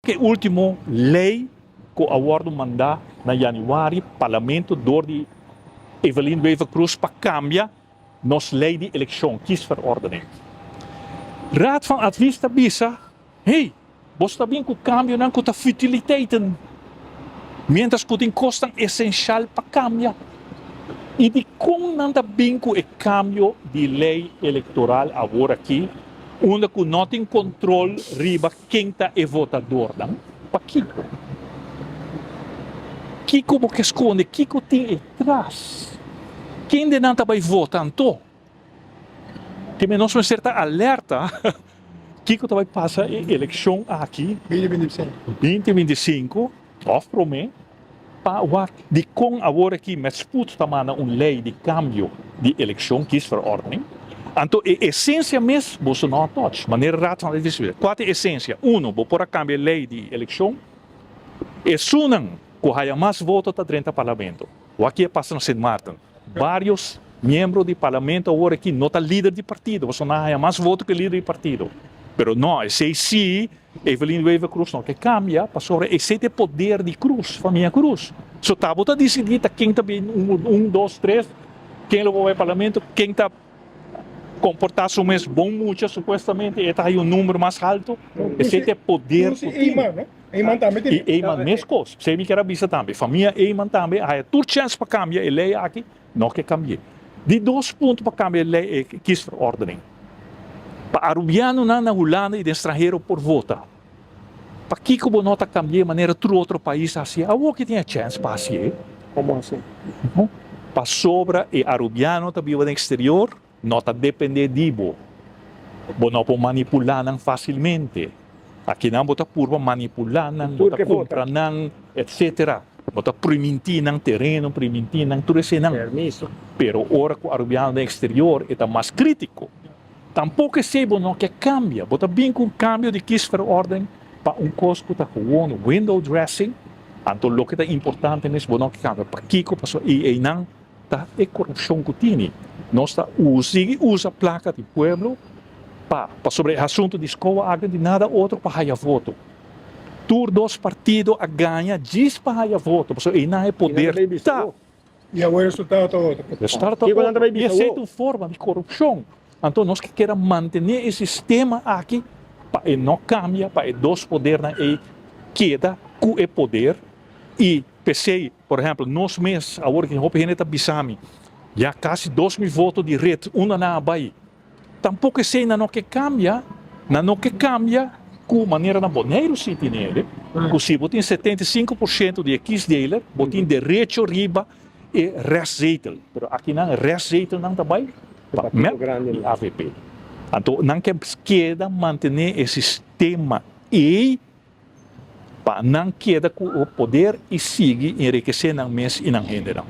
E último lei ku a wòrdu mandá na yanüari Parlamento dor di Evelyn Wever-Croes pa kambia nos lei di elekshon, kiesverordening. Raad van Advies ta bisa, Hey, boso ta bin ku kambionan ku ta futiliteiten, miéntras ku tin kosnan esenshal pa kambia. I dikon nan ta bin ku e kambio di lei elektoral awor aki, unda ku no tin kontrol riba Ken ta e votadornan? Pakiko? Kiko bo ke skonde? Kiko tin e tras? Kende nan ta bai vota anto? Te men nos mester ta alerta kiko ta bai pasa e elekshon aki 2025 òf promé. Pa wak dikon awor aki met spoed ta manda un lei di kambio di elekshon, kiesverordening, anto e esensia mes boso no a touch, manera Raad van Advies bisa. Kua ta e esensia? Uno, bo por a kambia e lei di elekshon, esunnan ku haya mas voto ta drenta parlamento. Wak a pasa na Sint Maarten. Varios miembro di parlamento awor aki no ta lider di partido, pasobra nan a haya mas voto ku e lider di partido. Pero no, esei si Evelyn Wever Croes no ke kambia, pasobra esei ta e poder di Croes, famia Croes. So ta bo ta disidí ta ken ta bin un, un, dos, tres, ken lo por bai parlamento, ken ta komportá su mes bon mucha supuestamente e ta haya un number mas halto. Esei ta e poder ku tin. Eman tambe tin. I Eman meskos. P'esei mi kier a bisa tambe, famia Eman tambe a haya tur chèns pa kambia e lei aki, no ke kambi'é. Di dos punto pa kambia e lei e kiesverordening. Pa Arubianonan na Hulanda i den stranhero por vota. Pakiko bo no ta kambi'é manera tur otro pais a hasié? Awor ki tin e chèns pa hasié. Komo asina? Pasobra e Arubiano ta biba den eksterior, No ta dependé di bo. Bo no por manipulá nan fásilmente. Akinan bo ta purba manipulá nan, bo ta kumpra nan, etcétera. Bo ta primintí nan tereno, primintí nan tur eseinan. Pero ora ku Arubiano den eksterior e ta mas krítiko. Tampoko esei bo no ke kambia. Bo ta bin ku un kambio di kiesverordening pa un kos ku ta gewoon window dressing. Anto loke ta importante mes bo no ke kambia. Pakiko? Pasobra i einan Ta e korupshon ku tini. Nos ta sigui usa plaka di pueblo pa pasobra e asuntu di skoa aki di nada otro pa haya voto. Tur dos partido a gaña djis pa haya voto pasobra einan e poder ta. I awor e resultado ta otro. Resultado ta otro. I esei ta un forma di korupshon. Anto nos ke keda mantene e sistema aki pa e no kambia, pa e dos podernan ei keda ku e poder i p'esei. Por ehempel, nos mes, awor ki hopi hende ta bisa mi, ya kasi 2000 voto di red, unda nan a bai? Tampoko esei nan no ke kambia, nan no ke kambia ku manera na Boneiru si tin hende, ku si bo tin 75% di e kiesdeler, bo tin derecho riba e restzetel. Pero aki nan restzetelnan ta bai pa mep i avp. Anto nan ke keda mantene e sistema ei. Pa nan keda ku poder i sigui enrikesé nan mes i nan hendenan.